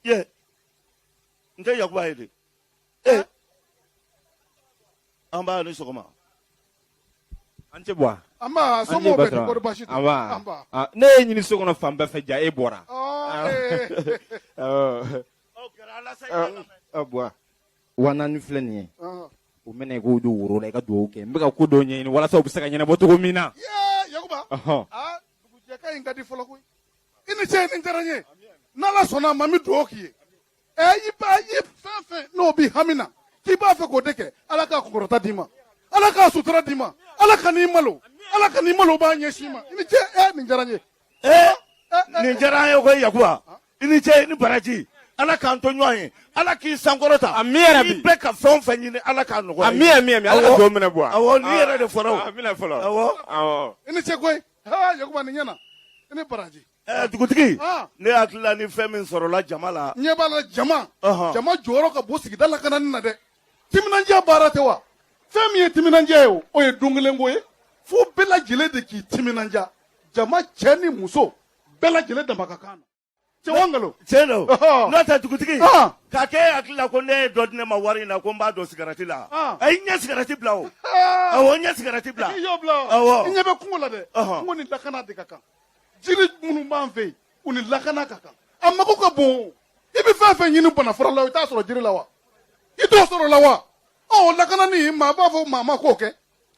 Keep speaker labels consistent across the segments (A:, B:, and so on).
A: Ye n tɛ Yakuba ye de. Ee, an b'a ni sɔgɔma.
B: An ce Buwa.
C: An b'a somɔgɔw bɛ di, kɔri baasi tɛ?
B: An b'a.
C: An b'a.
B: Ah, ne ye ɲini so kɔnɔ fan bɛɛ fɛ, ja e bɔra. Buwa, 4000 filɛ nin ye. O minɛ i k'o don woro la, i ka dugawu kɛ. N bɛ ka ko dɔw ɲɛɲini walasa u bɛ se ka ɲɛnabɔ cogo min na.
C: Yakuba, aa, dugujɛka in ka di fɔlɔ koyi. I ni ce, nin diyara n ye. N'Ala sɔnna a ma, n bɛ dugawu k'i ye. Ɛ, i b'a i fɛn fɛn n'o b'i hami na k'i b'a fɛ k'o de kɛ, Ala k'a kunkɔrɔta d'i ma, Ala k'a sutura d'i ma, Ala ka n'i malo, Ala ka n'i malo b'a ɲɛsin i ma. I ni ce. Ɛ, nin diyara n ye.
A: Ee, nin diyara an ye koyi. Yakuba, i ni ce, i ni baraji. Ala k'an to ɲɔgɔn ye, Ala k'i sankɔrɔta.
B: Ami yarabi.
A: I bɛ ka fɛn o fɛn ɲini, Ala k'a nɔgɔya.
B: Ami, ami, ami. Ala ka dugawu minɛ, Buwa.
A: Awɔ, nin yɛrɛ de fɔra o.
B: A minɛ fɔlɔ.
A: Awɔ.
B: Awɔ.
C: I ni ce koyi. Aa, Yakuba, nin ɲɛna, i ni baraji.
A: Dugutigi, ne hakili la ni fɛn min sɔrɔla jama la.
C: Ɲɛ b'a la, jama jama jɔyɔrɔ ka bon sigida lakanani na dɛ. Timinandiya baara tɛ wa? Fɛn min ye timinandiya ye, o o ye don kelen ko ye. Fo bɛɛ lajɛlen de k'i timinandiya, jama, cɛ ni muso, bɛɛ lajɛlen dama ka kan na. Cɛ wa nkalon?
A: Tiɲɛ don. N'o tɛ, dugutigi, k'a kɛ e hakili la ko ne ye dɔ di ne ma wari in na ko n b'a don sigarati la, ayi, n ye sigarati bila o. Awɔ, n ye sigarati bila.
C: I y'o bila.
A: Awɔ.
C: I ɲɛ bɛ kungo la dɛ. Kungo ni lakana de ka kan. Jiri minnu b'an fɛ yen, u ni lakana ka kan, a mago ka bon. I bɛ fɛn fɛn ɲini bana fura la, i t'a sɔrɔ jiri la wa? I t'o sɔrɔ la wa? Ɔ, lakanani, maa b'a fɔ maa ma k'o kɛ.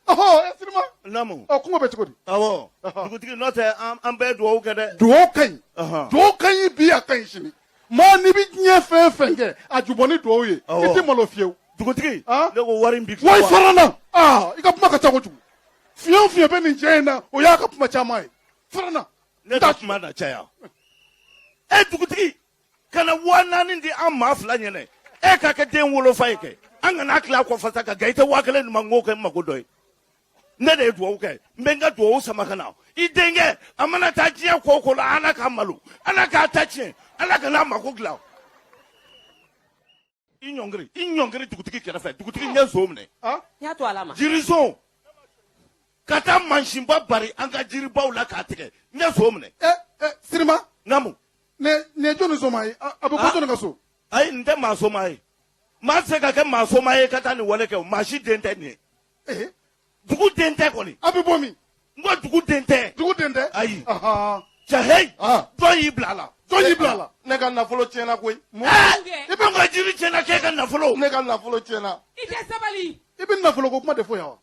C: Ɔhɔ, Sirima.
A: Naamu.
C: Ɔ, kungo bɛ cogo di?
A: Awɔ, dugutigi, n'o tɛ an bɛɛ dugawu kɛ dɛ.
C: Dugawu ka ɲi, dugawu ka ɲi bi, a ka ɲi sini. Maa, n'i bɛ diɲɛ fɛn fɛn kɛ, a jubɔ ni dugawu ye, i tɛ malo fiyewu.
A: Dugutigi, ne ko wari in bi.
C: Wa fara n na. Aa, i ka kuma ka ca kojugu. Fiɲɛ o fiɲɛ bɛ nin cɛ in na, o y'a ka kuma caman ye. Fara n na.
A: Ne ka kuma na caya. E dugutigi, ka na 4000 di an maa fila ɲɛnɛ, e ka kɛ den wolofa ye kɛ, an kana tila kɔ fasa ka i tɛ 1000 nin ma, n k'o kɛ n mago dɔ ye. Ne de ye dugawu kɛ, n bɛ n ka dugawu sama ka na i denkɛ. A mana taa diɲɛ ko o ko la, Ala k'a malo, Ala k'a ta tiɲɛ, Ala ka n'a mako dilan. I ɲɔngiri, i ɲɔngiri dugutigi kɛrɛfɛ. Dugutigi, n ye nson minɛ.
D: N y'a to Ala ma.
A: Jirison ka taa mansinba bari an ka jiribaw la k'a tigɛ, n ye nson minɛ.
C: Ɛ ɛ, Sirima.
A: Naamu.
C: Ne nin ye jɔnni soma ye? A bɛ bɔ jɔnni ka so?
A: Ayi, nin tɛ maa soma ye. Maa tɛ se ka kɛ maa soma ye ka taa nin wale kɛ o. Maa si den tɛ nin ye. Dugu den tɛ kɔni.
C: A bɛ bɔ min?
A: N ko dugu den tɛ.
C: Dugu den tɛ?
A: Ayi. Cɛ, heyi, jɔn y'i bila a la?
C: Jɔn y'i bila a la?
E: Ne ka nafolo tiɲɛna koyi.
A: I bɛ n ka jiri tiɲɛna k'e ka nafolo.
E: Ne ka nafolo tiɲɛna.
D: I tɛ sabali.
C: I bɛ nafolo ko kuma de fɔ yan wa?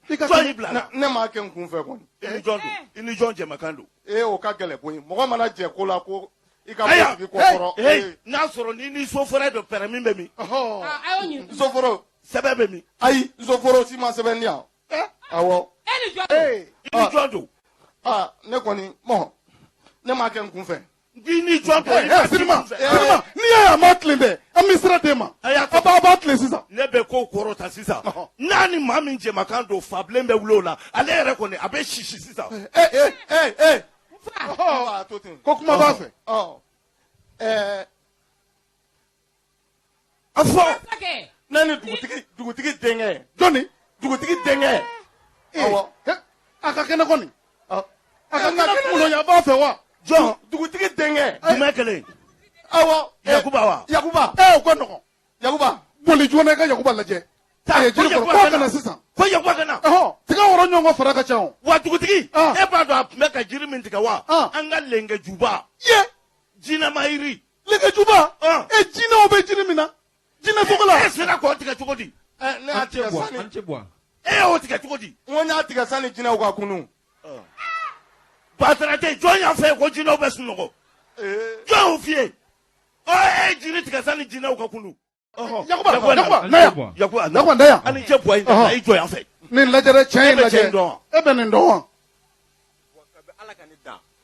C: I ka
A: Jɔn y'i bila a la?
E: Ne m'a kɛ n kun fɛ kɔni.
A: I ni jɔn don? I ni jɔn jɛmakan don?
E: Ee, o ka gɛlɛn koyi. Mɔgɔ mana jɛ ko la ko i ka
A: Aya,
E: bɔ tigi kɔ kɔrɔ.
A: Hey, n'a sɔrɔ ni ni sofɛrɛ don, pɛrɛmin bɛ min?
D: A y'o ɲini.
E: Soforo.
A: Sɛbɛn bɛ min?
E: Ayi, soforo si ma sɛbɛn di yan. Awɔ.
D: E ni jɔn don?
A: I ni jɔn don?
E: Aa, ne kɔni, bɔn, ne m'a kɛ n kun fɛ.
A: I ni jɔn don?
C: Sirima, Sirima, n'i y'a ye a ma tilen dɛ, an bɛ sira d'e ma. A b'a tilen sisan.
A: Ne bɛ ko kɔrɔ ta sisan. N'a ni maa min jɛmakan don, fabilen bɛ wuli o la. Ale yɛrɛ kɔni, a bɛ sisi sisan.
E: Ee ee ee.
C: Ko kuma b'a fɛ.
A: A fɔ.
E: Ne ni dugutigi denkɛ.
C: Jɔnni?
E: Dugutigi denkɛ.
C: Awɔ. A ka kɛnɛ kɔni. A ka kɛnɛ kunkolo yan b'a fɛ wa?
A: Jɔn?
E: Dugutigi denkɛ.
A: Jumɛn kelen?
E: Awɔ.
A: Yakuba wa?
E: Yakuba.
C: Ee, o ka nɔgɔn.
E: Yakuba.
C: Boli joona i ka Yakuba lajɛ.
A: Taa,
C: jiri kɔrɔ k'o ka na sisan.
A: Ko Yakuba ka na.
C: Ɔhɔn, tiga wɔrɔ ɲɔgɔn kɔ fara ka ca o.
A: Wa dugutigi, e b'a dɔn a tun bɛ ka jiri min tigɛ wa? An ka lengejuba.
C: Ye.
A: Jinɛmayiri.
C: Lengejuba? E, jinɛw bɛ jiri min na. Jinɛ sogo la.
A: E sera k'o tigɛ cogo di?
E: Ne y'a tigɛ sani.
A: E y'o tigɛ cogo di?
E: N ko n y'a tigɛ sani jinɛw ka kunun.
A: Batarate, jɔn y'a fɔ ye ko jinɛw bɛ sunɔgɔ? Jɔn y'o f'i ye? Ɔ, e ye jiri tigɛ sani jinɛw ka kunun.
C: Yakuba, Yakuba, na yan.
A: Yakuba,
C: Yakuba, na yan.
A: Ani cɛ buwa in na, i jɔ yan fɛ.
C: Nin lajɛ dɛ, cɛ in
A: E bɛ cɛ
C: lajɛ.
A: in dɔn wa?
C: E bɛ nin dɔn wa?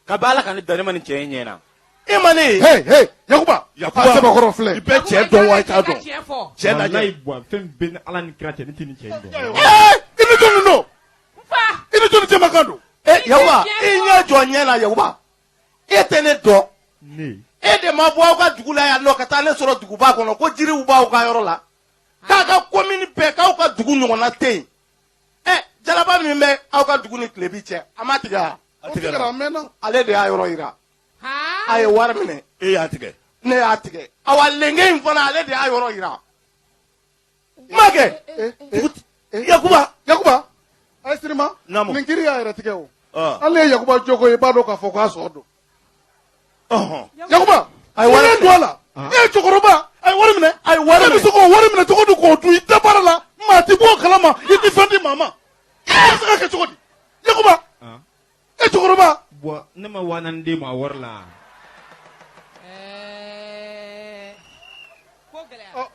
B: Kabi Ala ka ne dan, ne ma nin cɛ in ɲɛ na.
E: E ma ne ye.
C: Hey, hey, Yakuba.
A: Yakuba.
C: A sɛbɛkɔrɔ filɛ.
A: I bɛ cɛ dɔn wa, i t'a dɔn? Cɛ lajɛ.
B: Walayi Buwa, fɛn bɛ ni Ala ni kira cɛ, ne tɛ nin cɛ in dɔn.
C: Ee, i ni jɔnni don? I ni jɔnni jɛmakan don?
E: E Yakuba, i ɲɛ jɔ ɲɛ na Yakuba. E tɛ ne dɔn.
B: Ne.
E: E de ma bɔ aw ka dugu la yan nɔ ka taa ne sɔrɔ duguba kɔnɔ ko jiriw b'aw ka yɔrɔ la. K'a ka komini bɛɛ k'aw ka dugu ɲɔgɔnna tɛ yen. Ɛ, jalaba min bɛ aw ka dugu ni tilebi cɛ, a ma tigɛ wa?
C: O tigɛra, a mɛnna.
E: Ale de y'a yɔrɔ yira. A ye wari minɛ.
A: E y'a tigɛ.
E: Ne y'a tigɛ. Awa lenge in fana ale de y'a yɔrɔ yira. Kuma kɛ.
A: Yakuba.
C: Yakuba. Ayi Sirima.
A: Naamu.
C: Nin kiri y'a yɛrɛ tigɛ o. Hali ye Yakuba jogo ye i b'a dɔn k'a fɔ k'a sɔn don. Yakuba.
E: A ye wari
C: I ye don a la. E ye cɛkɔrɔba. A ye wari minɛ.
E: A ye wari
C: E bɛ se k'o wari minɛ cogo di k'o dun i tɛ baara la maa ti bɔ o kalama i ti fɛn di maa ma. E bɛ se ka kɛ cogo di? Yakuba. E cɛkɔrɔba.
B: Bɔn ne ma 4000 d'e ma wari la.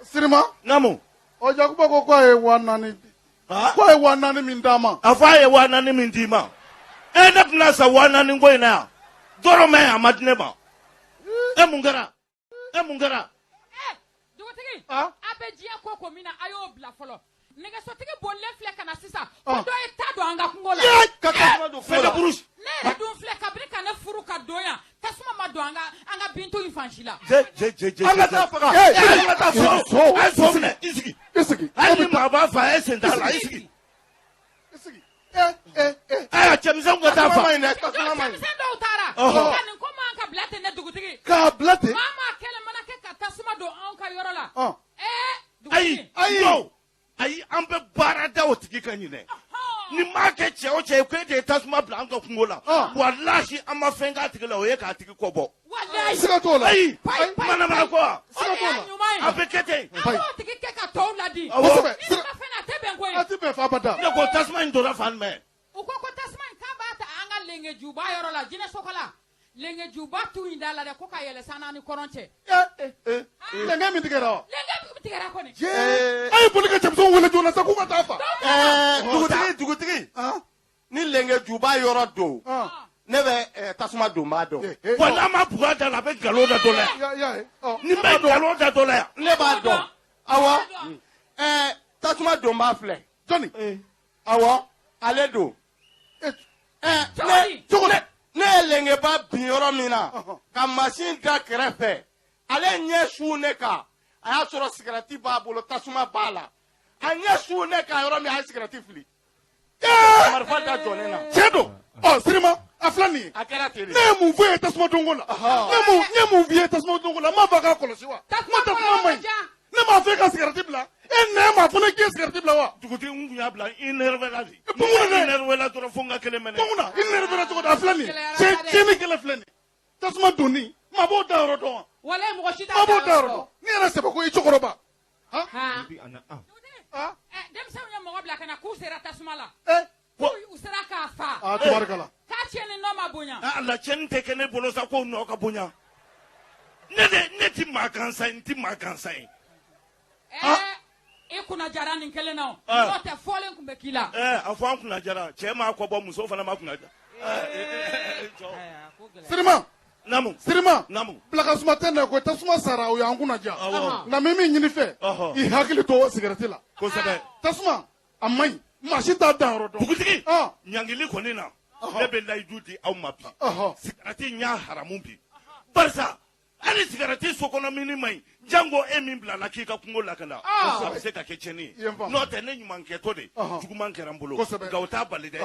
C: Sirima.
A: Naamu.
C: Ɔ Yakuba ko k'a ye 4000 di. K'a ye 4000 min d'a ma.
A: A fɔ a ye 4000 min d'i ma. E ne tɛna sa 4000 ko in na yan. Dɔrɔmɛ a ma di ne ma. E mun kɛra? E mun kɛra?
D: Dugutigi, a bɛ diɲɛ ko ko min na, a y'o bila fɔlɔ. Nɛgɛsotigi bolilen filɛ ka na sisan. Ko dɔ ye ta don an ka kungo la.
E: Ka tasuma don
A: Feu de brousse.
D: Ne yɛrɛ dun filɛ kabini ka ne furu ka don yan, tasuma ma don an ka bintu in fan si la.
A: Je je je je.
E: An ka taa faga.
A: An ka taa faga. A ye so minɛ i sigi.
C: I sigi.
A: Hali ni maa b'a fa a ye sen t'a la i sigi.
C: I sigi.
A: Ayiwa cɛmisɛnw ka taa
E: Tasuma
A: fa.
E: ma ɲi dɛ, tasuma ma ɲi.
D: Cɛmisɛn dɔw taara. Nka nin ko man ka bila ten dɛ dugutigi.
C: K'a bila ten.
D: Maa maa kɛlɛ mana kɛ ka tasuma don anw ka yɔrɔ la.
A: Ayi ayi ayi an bɛ baara da o tigi ka ɲinɛ. Ni maa kɛ cɛ o cɛ ye ko e de ye tasuma bila an ka kungo la. Walahi an ma fɛn k'a tigi la o ye k'a tigi kɔ bɔ.
D: Walahi.
C: Siga t'o la.
A: Ayi
D: Payi, payi,
A: manamana ko wa.
D: O de y'a ɲuman ye.
A: A bɛ kɛ ten.
D: An b'o tigi kɛ ka tɔw ladi.
A: Awɔ.
C: Kosɛbɛ.
D: Ni nin ma fɛn na a tɛ bɛn koyi.
C: A ti bɛn fa abada.
A: Ne ko tasuma in donna fan jumɛn?
D: U ko ko tasuma in k'a b'a ta an ka lengejuba yɔrɔ la jinɛsokala. Lengejuba tu in da la dɛ ko ka yɛlɛ san ni kɔrɔn cɛ.
C: Lɛnkɛ min tigɛra wa?
D: Lenge min tigɛra kɔni.
C: A ye boli ka cɛmisɛnw wele joona sa k'u ka taa fa.
E: Dugutigi dugutigi. Ni lenge juba yɔrɔ don. Ne bɛ tasuma donbaa dɔn.
A: Wa n'a ma bugɔ a da la a bɛ nkalon da dɔ la yan. Ni bɛ nkalon da dɔ la yan.
E: Ne b'a dɔn. Awɔ. Tasuma donbaa filɛ.
C: Jɔnni.
E: Awɔ ale don. Ne ye lengeba bin yɔrɔ min na ka masin da kɛrɛfɛ ale ɲɛ su ne kan a y'a sɔrɔ sigɛrɛti b'a bolo tasuma b'a la a ɲɛ su ne kan yɔrɔ min a ye sigɛrɛti fili marifa da jɔ ne na.
C: Tiɲɛ don. Ɔ Sirima a filɛ nin ye.
E: A kɛra ten de.
C: Ne ye mun fɔ e ye tasuma donko la? Ne ye mun f'i ye tasuma donko la? N m'a fɔ a k'a kɔlɔsi wa? N ko tasuma man ɲi. Ne m'a fɔ e ka sigɛrɛti bila. E nɛ m'a fɔ ne k'i ye sigɛrɛti bila wa?
A: Dugutigi n kun y'a bila i nerveux la de.
C: Bɔnkunna dɛ.
A: I nerveux la dɔrɔn fo n ka kelen mɛnɛ.
C: Bɔnkunna i nerveux la cogo di a filɛ nin ye. Tiɲɛni kɛlɛ filɛ nin ye. Tasuma donni maa b'o da yɔrɔ dɔn wa?
D: Walayi mɔgɔ si t'a
C: Maa b'o da yɔrɔ dɔn. N'i yɛrɛ sɛbɛ ko i cɛkɔrɔba.
D: Denmisɛnw ye mɔgɔ bila ka na k'u sera tasuma la. K'u sera k'a fa.
C: Aa tabarikala.
D: K'a tiɲɛni nɔ ma bonya.
A: A la tiɲɛni tɛ kɛ ne bolo sa k'o nɔ ka bonya. Ne ti maa gansan ye n ti maa gansan ye.
D: I kunna jara nin kelen na o. N'o tɛ fɔlen tun bɛ k'i la.
A: A fɔ an kunna jara cɛ m'a kɔ bɔ muso fana ma kunna ja.
C: Sirima.
A: Naamu.
C: Sirima.
A: Naamu.
C: Bilakasuma tɛ na ko tasuma sara o y'an kunna ja.
A: Awɔ.
C: Nka n bɛ min ɲini fɛ. I hakili to sigɛrɛti la.
A: Kosɛbɛ.
C: Tasuma a man ɲi maa si t'a dan yɔrɔ dɔn.
A: Dugutigi. Ɲangili kɔni na. Ne bɛ layidu di aw ma bi. Sigɛrɛti n y'a haramu bi. Barisa hali sigɛrɛti sokɔnɔ minni man ɲi jango e min bilala k'i ka kungo lakana. A bɛ se ka kɛ tiɲɛni ye. N'o tɛ ne ɲumankɛtɔ de juguman kɛra n bolo. Nka o t'a bali dɛ.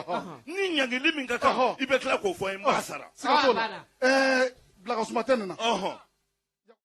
A: Ni ɲangili min ka kan i bɛ tila k'o fɔ n ye n b'a sara.
C: Siga t'o la. Bilakasuma tɛ nin na.